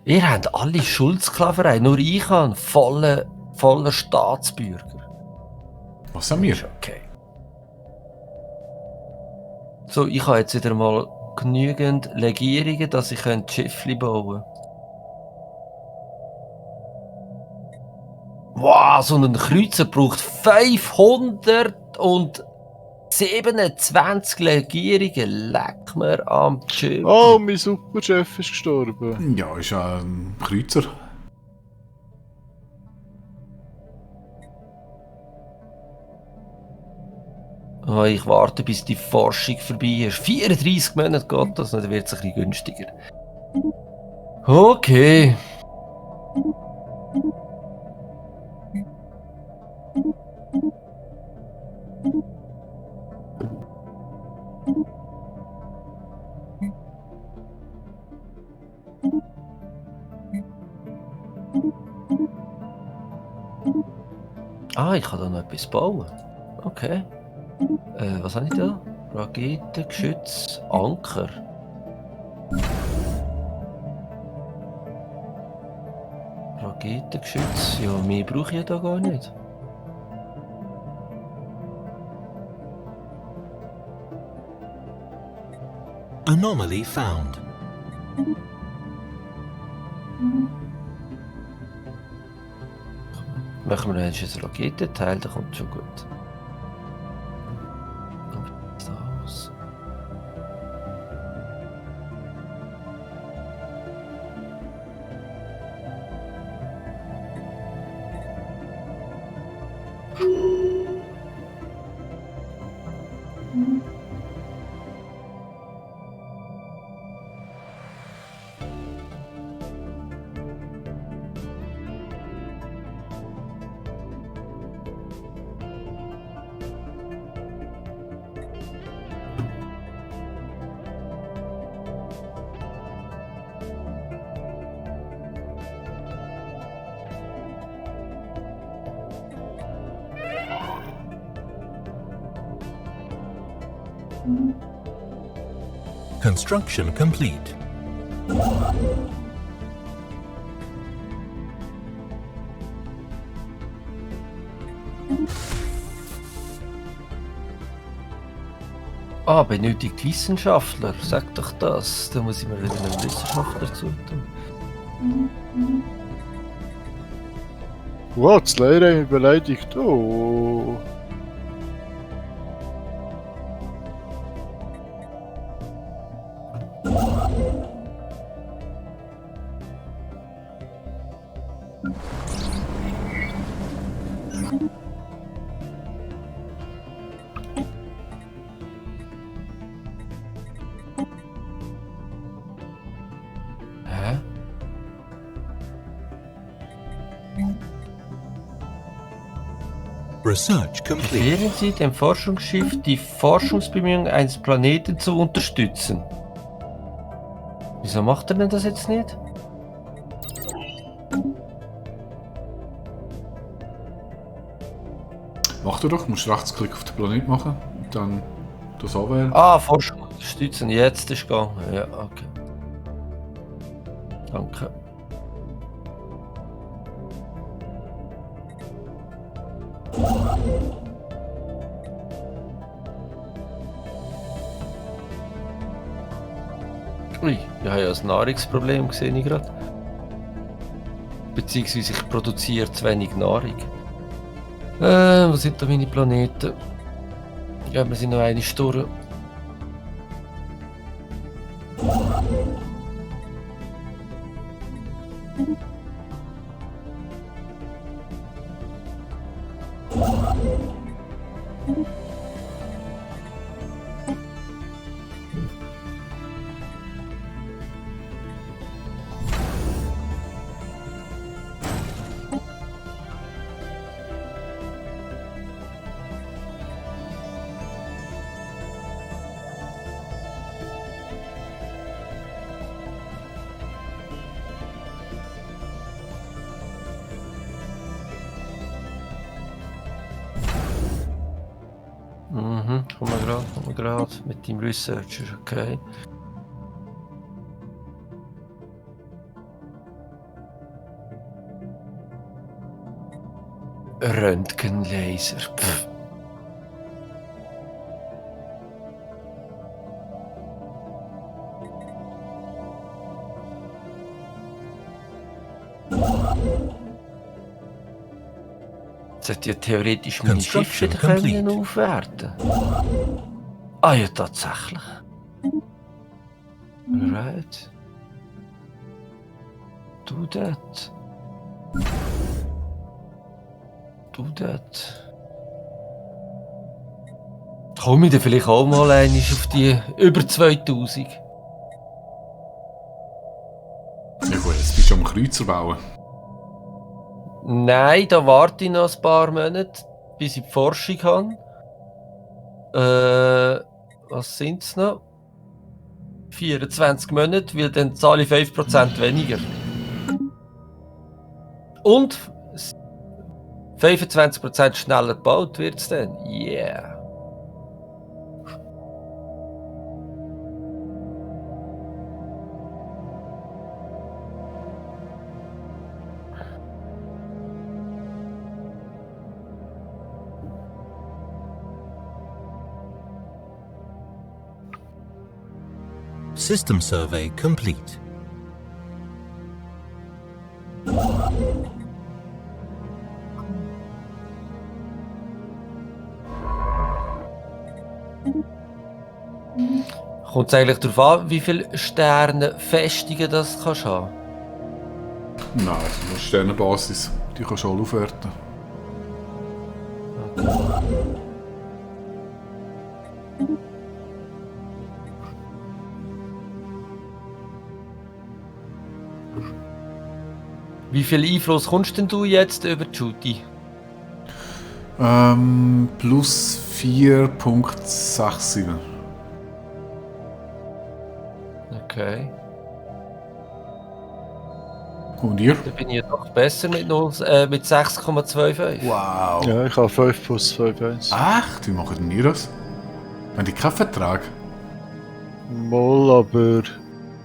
Ihr habt alle Schuldsklaverei, nur ich habe einen voller Staatsbürger. Was haben wir? Ist okay. So, ich habe jetzt wieder mal genügend Legierungen, dass ich ein Schiffli bauen kann. Wow, so ein Kreuzer braucht 527 Legierungen. Leck mir am Chip. Oh, mein Superchef ist gestorben. Ja, ist ja ein Kreuzer. Oh, ich warte, bis die Forschung vorbei ist. 34 Monate geht das, dann wird es ein bisschen günstiger. Okay. Ah, ich kann da noch etwas bauen. Okay. Was habe ich da? Raketengeschütz, Anker. Raketengeschütz, ja, mehr brauche ich ja da gar nicht. Anomaly found. Machen wir jetzt ein Raketenteil, das kommt schon gut. Das. Construction complete. Ah, benötigt Wissenschaftler, sag doch das. Da muss ich mir wieder einen Wissenschaftler zutun. Wow, das Lehrer hat mich beleidigt. Oh. Hä? Research complete. Befehlen Sie dem Forschungsschiff, die Forschungsbemühungen eines Planeten zu unterstützen. Wieso macht er denn das jetzt nicht? Mach du doch, musst Rechtsklick auf den Planet machen und dann das anwählen. Ah, Forschung unterstützen, jetzt ist gegangen. Ja, okay. Danke. Ui, ich habe ja ein Nahrungsproblem gesehen ich gerade. Beziehungsweise ich produziere zu wenig Nahrung. Wo sind da meine Planeten? Ja, wir sind noch eine Stunde. Komm mal gerade mit dem Researcher, okay. Röntgenlaser. Pff. Jetzt hätte ja theoretisch meine Schiffe wieder können aufwerten. Ah ja, tatsächlich. Right. Du dort. Du dort. Komme ich dann vielleicht auch mal einmal auf die über 2000? Ja gut, jetzt bist du am Kreuzer bauen. Nein, da warte ich noch ein paar Monate, bis ich die Forschung habe. Was sind es noch? 24 Monate, weil dann zahle ich 5% weniger. Und 25% schneller gebaut wird es dann. Yeah. System survey complete. Kommt es eigentlich darauf an, wie viele Sterne Festungen das kannst haben? Nein, also eine Sternenbasis, die kannst du auch aufwerten. Wie viel Einfluss kommst denn du jetzt über die Judy? Plus 4,67. Okay. Und ihr? Da bin ich ja doch besser mit 6,25. Wow. Ja, ich habe 5 plus 5, 1. Echt? Wie machen denn ihr das? Haben die keinen Vertrag? Mal, aber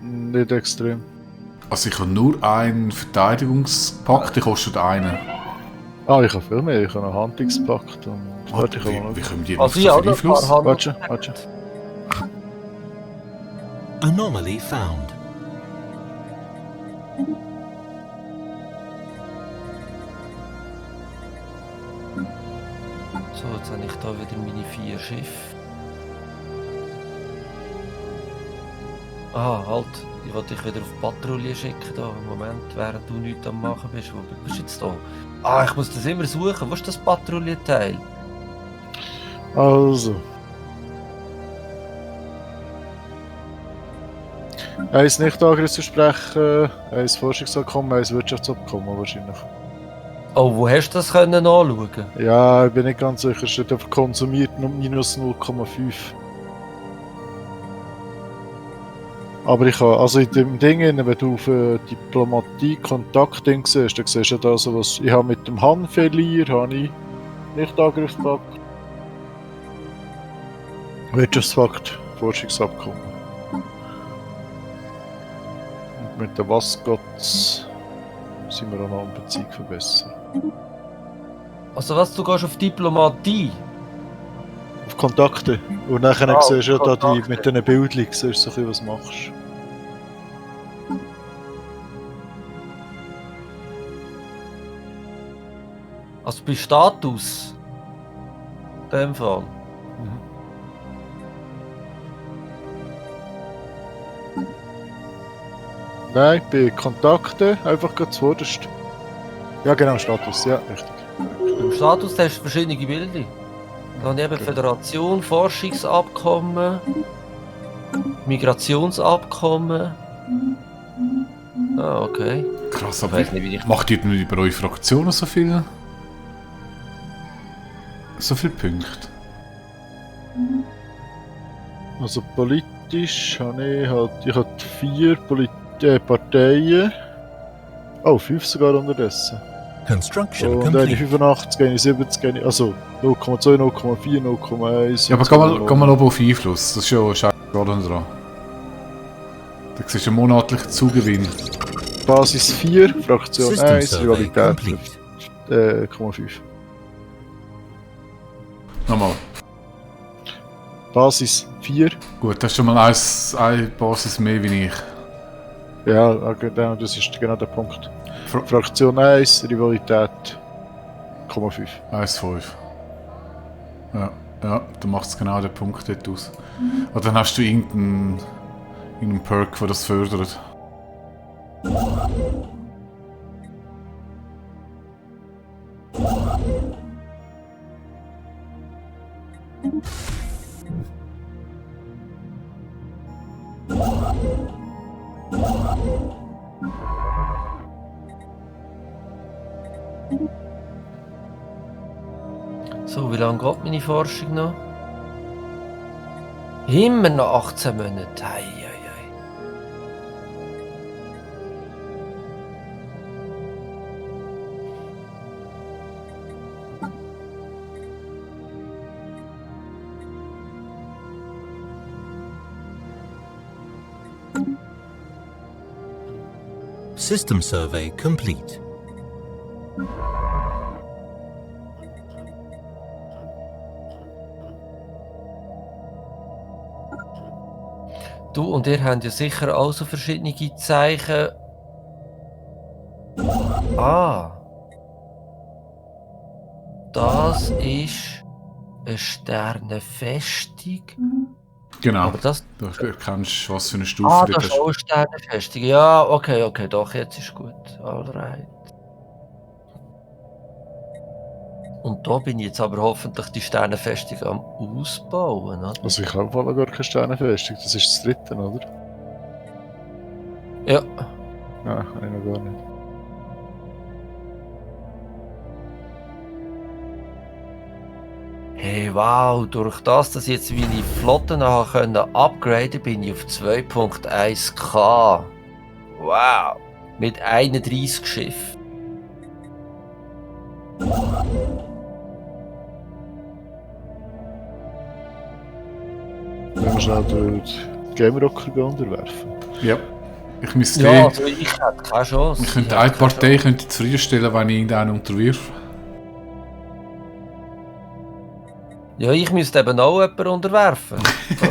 nicht extrem. Also ich habe nur einen Verteidigungspakt, der kostet einen. Ah, ich habe viel mehr. Ich habe einen Handlungspakt und... Warte, ich habe mal... Wie kommen die auf Also so ja, viel das Einfluss? war Warte, warte. Anomaly found. So, jetzt habe ich da wieder meine 4 Schiffe. Ah, halt. Ich wollte dich wieder auf die Patrouille schicken da. Im Moment, während du nichts am machen bist. Wo bist du jetzt da? Ah, ich muss das immer suchen. Wo ist das Patrouillenteil? Also. Eins Nicht-Angriffsversprechen, eins Forschungsabkommen, eins Wirtschaftsabkommen wahrscheinlich. Oh, wo hast du das können anschauen? Ja, ich bin nicht ganz sicher, es steht einfach konsumiert minus 0,5. Aber ich habe, also in dem Ding, wenn du auf Diplomatie-Kontakt-Ding siehst, dann siehst du ja da so was. Ich habe mit dem Han-Verlier, habe ich Nicht-Angriffspakt, Wirtschaftspakt, Forschungsabkommen. Und mit den Wasgots sind wir auch noch eine Beziehung verbessern. Also was, du gehst auf Diplomatie? Auf Kontakte. Und nachher siehst du ja da die, Kontakte. mit diesen Bildern, siehst du so ein bisschen, was du machst. Also bei Status? In dem Fall. Nein, bei Kontakten einfach ganz zuvorderst. Ja genau, Status, ja, richtig. Im Status hast du verschiedene Bilder. Dann eben Föderation, Forschungsabkommen, Migrationsabkommen. Ah, okay. Krass, Ich aber weiß nicht, wie ich... macht ihr denn über eure Fraktionen so viele Punkte? Also politisch habe ich habe 4 Parteien. Oh, 5 sogar unterdessen. Construction Und eine complete. 85, eine 70, eine, also 0,2, 0,4, 0,1. Ja, aber geh mal oben auf Einfluss, das ist ja scheißegal dran. Da siehst du einen monatlichen Zugewinn. Basis 4, Fraktion System 1, survey Rivalität complete. 0,5. Nochmal. Basis 4. Gut, das ist schon mal eine Basis mehr wie ich. Ja, genau, das ist genau der Punkt. Fra Fraktion 1, Rivalität 0,5. 1,5. Ja, ja, du machst genau den Punkt dort aus. Oder dann hast du irgendeinen Perk, der das fördert. So, wie lange geht meine Forschung noch? Immer noch 18 Monate. Ei, ei, ei. System survey complete. Du und ihr habt ja sicher auch so verschiedene Zeichen. Ah. Das ist eine Sternenfestung. Genau. Aber das. Du erkennst, was für eine Stufe Ah, du das ist hast. auch eine Sternenfestung. Ja, okay, doch, jetzt ist gut. Alright. Und da bin ich jetzt aber hoffentlich die Sternenfestung am Ausbauen, oder? Also ich habe gar keine Sternenfestung, das ist das dritte, oder? Ja. Nein, habe ich noch gar nicht. Hey, wow, durch das, dass ich jetzt meine Flotte noch upgraden konnte, bin ich auf 2.1K. Wow. Mit 31 Schiffen. Wenn wir schnell den Game-Rocker unterwerfen. Ja. Ich müsste Ja, also ich hätte keine Chance. ich könnte hätte eine keine Partei könnte zufriedenstellen, wenn ich irgendeinen unterwirf. Ja, ich müsste eben auch jemanden unterwerfen. So.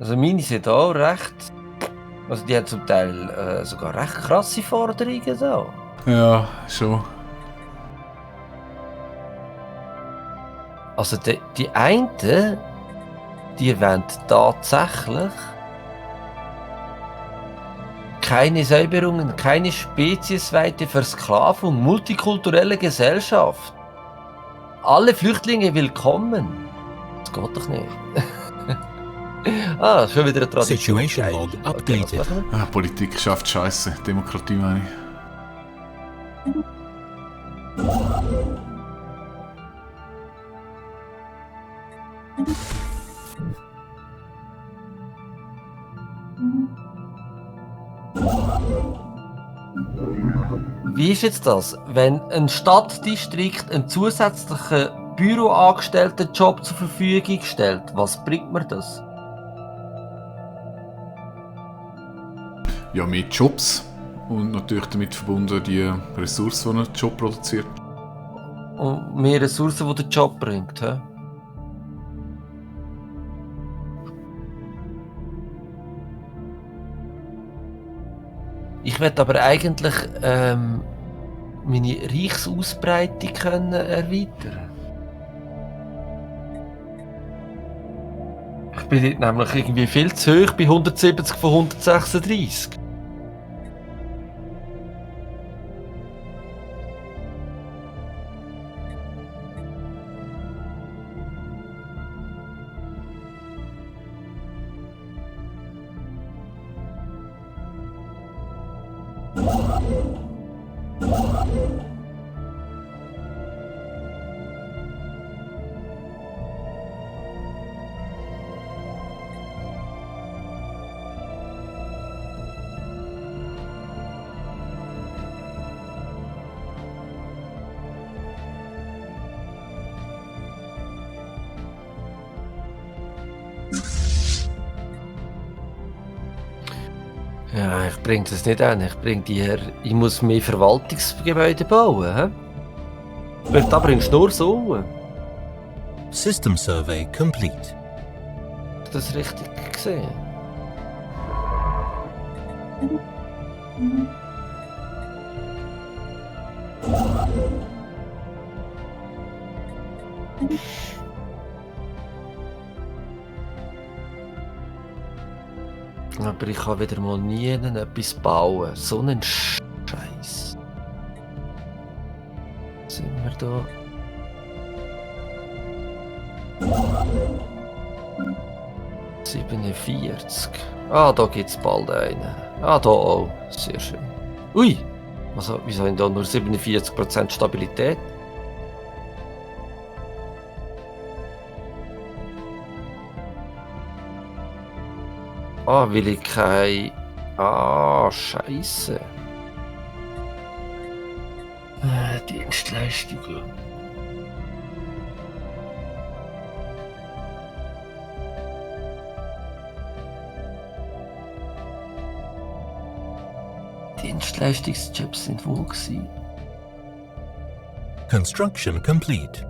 Also meine sind auch recht... Also die haben zum Teil sogar recht krasse Forderungen da. Ja, schon. Also die einen, die wollen tatsächlich keine Säuberungen, keine speziesweite Versklavung, multikulturelle Gesellschaft. Alle Flüchtlinge willkommen. Das geht doch nicht. Ah, schon wieder eine Tradition. Situation Geil. log Okay, was updated. machen wir? Ah, Politik schafft Scheiße. Demokratie meine ich. Wie ist jetzt das, wenn ein Stadtdistrikt einen zusätzlichen Büroangestelltenjob zur Verfügung stellt? Was bringt mir das? Ja, mehr Jobs. Und natürlich damit verbunden die Ressourcen, die ein Job produziert. Und mehr Ressourcen, die der Job bringt. He? Ich möchte aber eigentlich meine Reichsausbreitung können erweitern. Ich bin dort nämlich irgendwie viel zu hoch bei 170 von 136. Ja, ich bringe das nicht an. Ich muss mehr Verwaltungsgebäude bauen. He? Wird aber in Schnur so. System survey complete. Das richtig gesehen? Aber ich kann wieder mal nie etwas bauen. So einen Scheiß. Sind wir da? ...47. Ah, da gibt's bald einen. Ah, da auch. Sehr schön. Ui! Also, wieso haben da nur 47% Stabilität? Ah, will ich kein... Ah, Scheiße. Dienstleistungen. Dienstleistungsjobs sind wo gewesen? Construction complete.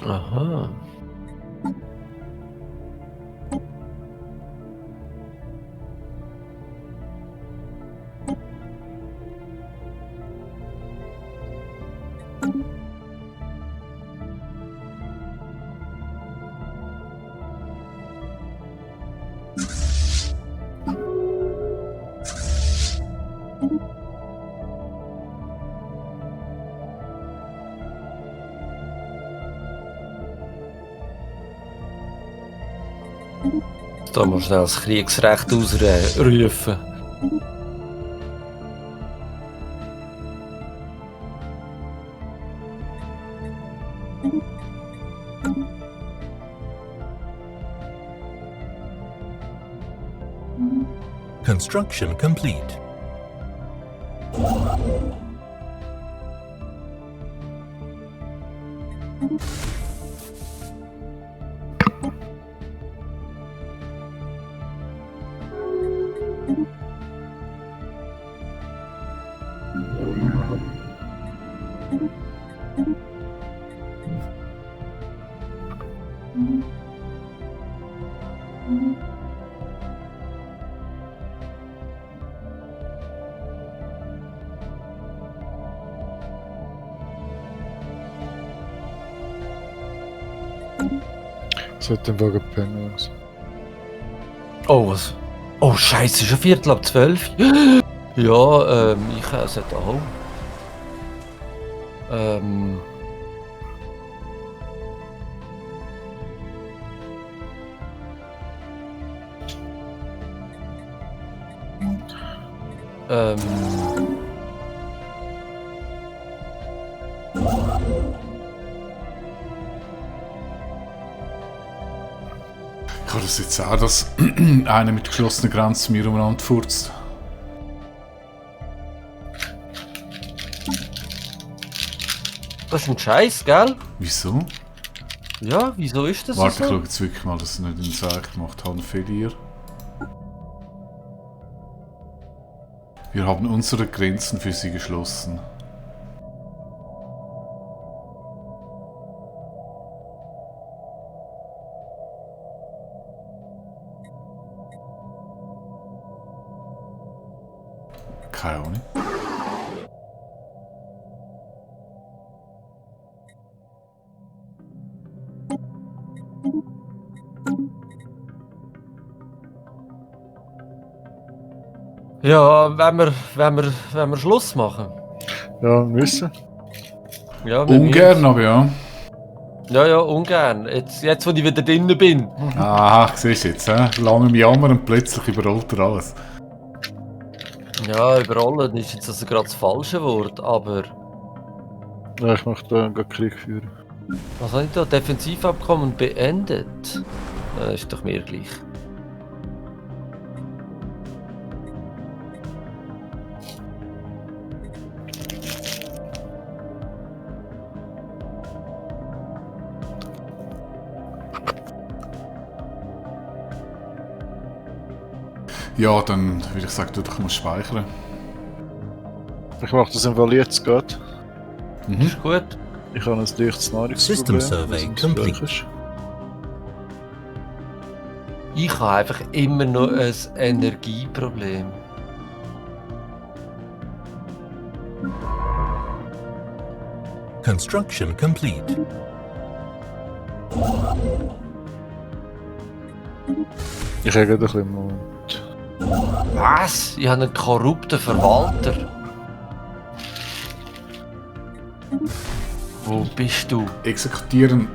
Aha. Da muss schnell das Kriegsrecht ausrufen. Construction complete. Sollte den Wagen pennen. Also. Oh, was? Oh, Scheiße, schon 11:45. Ja, ich sollte auch. Kann das jetzt auch, dass einer mit geschlossenen Grenzen mir umeinander furzt? Das ist ein Scheiß, gell? Wieso? Ja, wieso ist das Warte, ich so? schaue jetzt wirklich mal, dass ich nicht einen Sack gemacht habe. Verlier. Wir haben unsere Grenzen für sie geschlossen. Keine Ahnung. Ja, wenn wir Schluss machen. Ja, müssen. Ja, wir Ungern, aber ja. müssen. Ja, ungern. Jetzt, wo ich wieder drinnen bin. Ah, siehst du jetzt, hä? Lange im Jammer und plötzlich überrollt er alles. Ja, überrollen ist jetzt also gerade das falsche Wort, aber... Ja, ich möchte da einen Krieg führen. Was habe ich da? Defensivabkommen beendet? Ist doch mir gleich. Ja, dann würde ich sagen, du musst speichern. Ich mache das im Fall jetzt gerade. Ist gut. Ich habe ein leichtes Nahrungsproblem. System survey was uns complete. gleich ist. Ich habe einfach immer noch ein Energieproblem. Construction complete. Ich habe gerade ein bisschen Moment. Was? Ich habe einen korrupten Verwalter. Wo bist du? Exekutieren.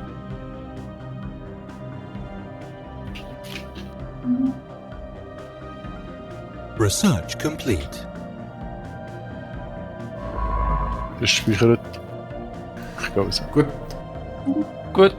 Research complete. Ist gespeichert. Ich glaube es. Gut. Gut.